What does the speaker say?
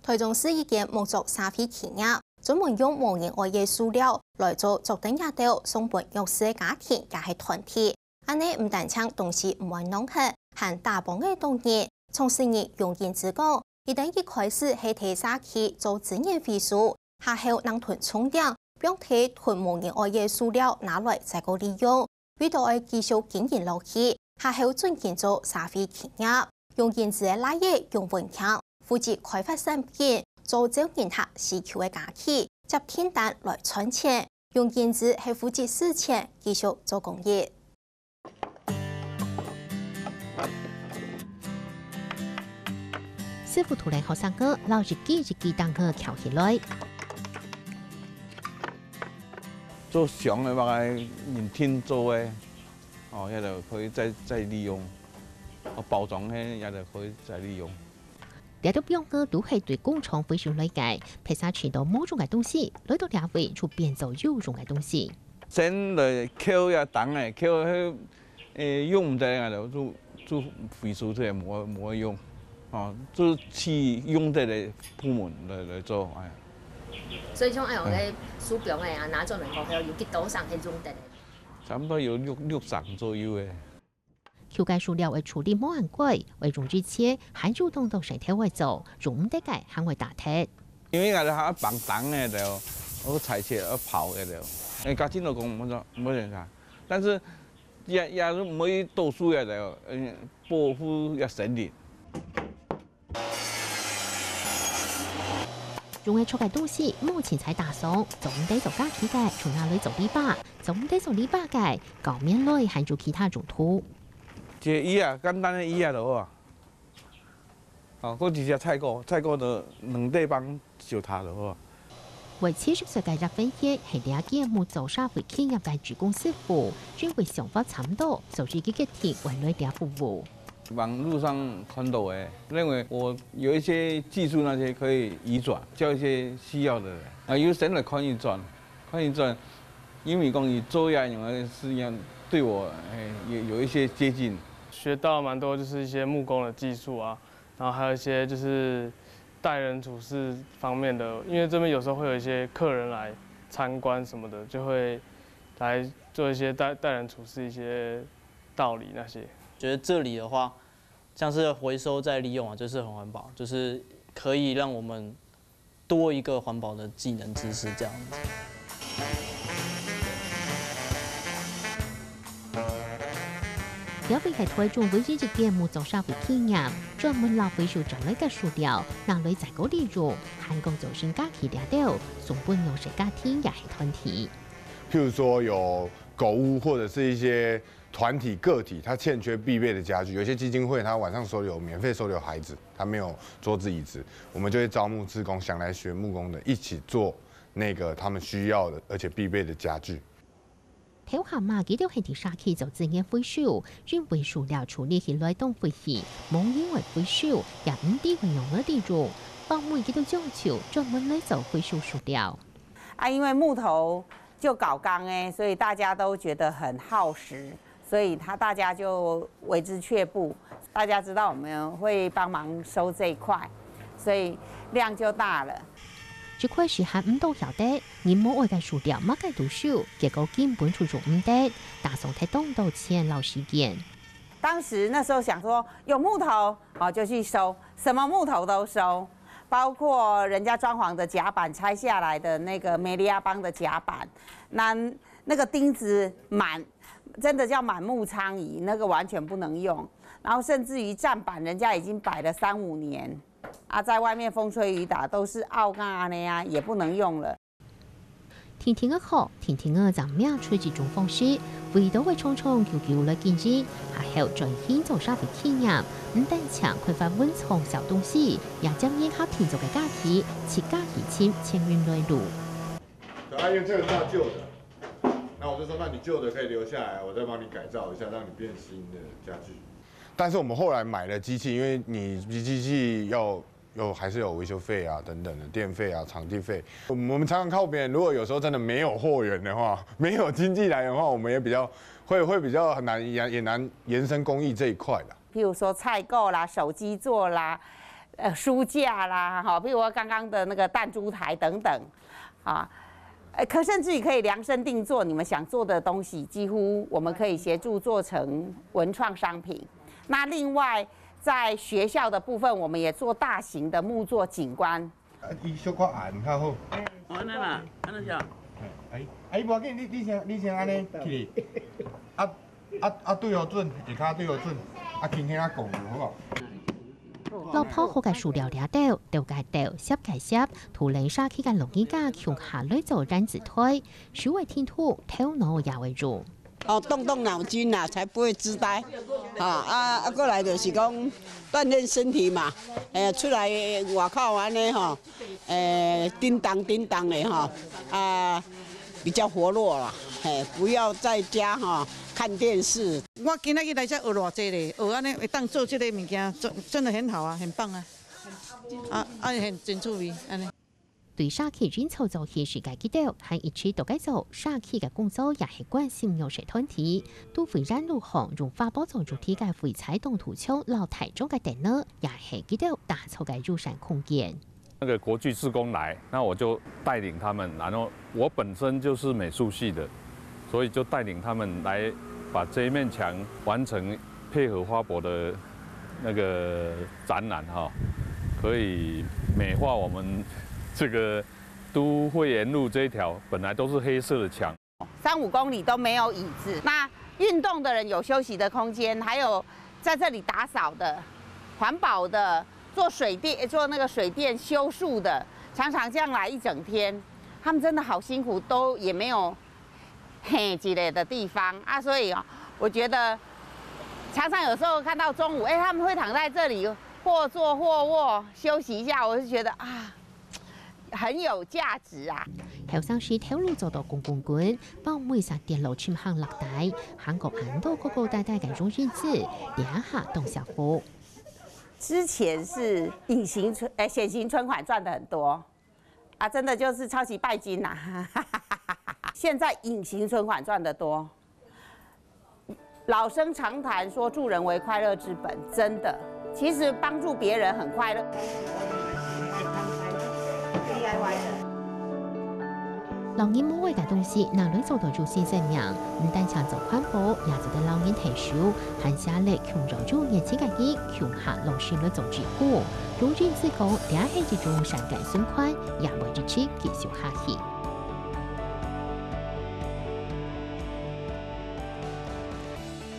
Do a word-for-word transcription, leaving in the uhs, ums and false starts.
臺中市一間木作社會企業，專門用無人愛个塑料來做桌凳仔兜，送分弱勢个家庭也係團體。恁呢毋單淨東西毋會弄忒，還打幫仔著人。創始人楊英姿講，佢等一開始係在社區做資源回收，下後正同重點放在同無人愛个塑料拿來再過利用。 為著愛繼續經營落去，下後轉型做社會企業。楊英姿个倈仔楊文強負責開發產品，做照顧人客需求个家具，接訂單來賺錢。楊英姿係負責使錢，繼續做公益。師傅拖等學生哥摎一支一支凳仔翹起來。 做箱个話，人定做个，哦，也就可以再，再利用，哦，包裝个也就可以再利用。這兜箱仔都係對工廠回收來个，別儕尋著無用个東西，來到這位就變做有用个東西。先來扣這凳仔，扣該，誒，用毋得个就，就，就回收出來，無，無用，哦，就去用得个部門來，來做，哎。 所以像恁樣个手錶个啊，拿做能夠還有幾多張係用得个？差不多有六，六張左右个。舊个塑料个處理無恁快，會用一切，還有當多事頭愛做，用毋得个還會打忒。因為𠊎兜還愛綁釘个了，愛裁切，愛刨个了。誒，較緊來講，無啥，無啥，但是也，也是無多數个了，嗯，保護也森林。 用个著个東西，無清彩打掃，做毋得做家具个，就拿來做籬笆；做毋得做籬笆个，搞棉類還有其他用途。一个椅仔，簡單个椅仔就好啊。哦，閣一隻菜刀，菜刀就兩塊枋相疊就好啊。 會七十歲个葉文傑係這間木作社會企業个志工師傅，因為想法差毋多，所以佢決定會來這服務。網路上看到的，認為我有一些技術那些可以移轉，教一些需要的人。啊，有先來看一轉，看一轉，因為講你做一樣的事情，對我，哎，也有一些接近。學到蠻多，就是一些木工的技術啊，然後還有一些就是待人处事方面的，因為這邊有時候會有一些客人來參觀什麼的，就會來做一些待，待人處事一些道理那些。覺得這裡的話，像是回收再利用啊，就是很環保，就是可以讓我們多一個環保的技能知識這樣子。 這位係臺中唯一一間木作社會企業，專門摎回收轉來个塑料，拿來再過利用，還講做成家具這兜，送分弱勢家庭也係團體。譬如說有狗屋或者是一些團體個體，他欠缺必備的家具，有一些基金會他晚上收留，免費收留孩子，他沒有桌子椅子，我們就會招募志工，想來學木工的，一起做那個他們需要的而且必備的家具。 頭下嘛，佢兜係在社區做資源回收，因為塑料處理起來當費氣，無人會回收，也毋知會仰般利用。後尾佢兜將就專門來做回收塑料。啊，因為木頭就搞鋼欸，所以大家都覺得很耗時，所以他，大家就為之卻步。大家知道我們會幫忙收這一塊，所以量就大了。一開始還毋多曉得， 人無愛个塑料麼个都收，結果根本就用毋得，打爽忒當多錢摎時間。當時那時候想說有木頭，哦，就去收，什麼木頭都收，包括人家裝潢的甲板拆下來的那個梅利亞邦的甲板，那，那個釘子滿，真的叫滿目瘡痍，那個完全不能用。然後甚至於站板，人家已經擺了三五年，啊，在外面風吹雨打都是凹啊那樣，也不能用了。 定定仔學，定定仔正摸出一種方式，為著愛長長久久來經營，下後轉型做社會企業，毋單淨開發文創小東西，也將人客定做个家具，自家去尋錢運來路。可愛，因為這個是他舊的，那我就說，那你舊的可以留下來，我再幫你改造一下，讓你變新的家具。但是我們後來買了機器，因為你機器要 有，還是有維修費啊，等等的，電費啊，場地費。我們常常靠別人，如果有時候真的沒有貨源的話，沒有經濟來源的話，我們也比較，會，會比較很難，也，也難延伸工藝這一塊啦。譬如說採購啦、手機做啦，呃，书架啦，哈，比如说刚刚的那个弹珠台等等，啊，呃，可甚至于可以量身定做，你们想做的东西，几乎我们可以协助做成文创商品。那另外，在学校的部分，我们也做大型的木作景观。啊，伊小可暗较好。哦，安尼啦，安尼是啊。哎，哎，无要紧，你你先你先安尼起立。啊啊啊，对哦准，下骹对哦准，啊轻轻仔讲就好哦。落泡好个塑料粒豆，豆个豆，錫个錫，土人社區个老人家共下來做染指推，手个定定，頭腦也會用。哦，動動腦筋啦，才不會痴呆。啊啊啊，過來就是講鍛鍊身體嘛，哎，出來外口安尼吼，哎，叮噹叮噹的吼，啊，比較活络啦，嘿，不要在家吼看電視。我今仔日來遮學偌濟咧，學安尼會當做這个物件，真真的很好啊，很棒啊，啊啊，很真趣味安尼。對社區營造做起時个記得，還一直都該做社區个工作，也係關心弱勢團體。都會沿路項用花布做主題个廢材當土牆，摎台中个電腦，也係記得打造个友善空間。 那個國際志工來，那我就帶領他們，然後我本身就是美術系的，所以就帶領他們來把這一面牆完成配合花博的那個展覽哈，可以美化我們這個都會沿路這一條本來都是黑色的牆。 三五公里都没有椅子。那运动的人有休息的空间，还有在这里打扫的、环保的、做水电、做那个水电修树的，常常这样来一整天，他们真的好辛苦，都也没有嘿积累的地方啊。所以哦，我觉得常常有时候看到中午，哎，他们会躺在这里或坐或卧休息一下，我就觉得啊，很有价值啊。 後生時頭路做到滾滾滾，包尾煞跌落深坑落底，還過恁多高高低低个容忍者，這下當辛苦。之前是隐形存，呃，显形存款赚的很多，啊，真的就是超級拜金呐、现在隐形存款赚得多， 老生常谈说助人为快乐之本，真的，其实帮助别人很快乐。老人無愛个東西，拿來做到有新生命，毋單淨做環保，也做得老人退休，還寫了共樣有熱情个人，共下老心來做志工。容忍者講，這係一種善个循環，也會一直繼續下去。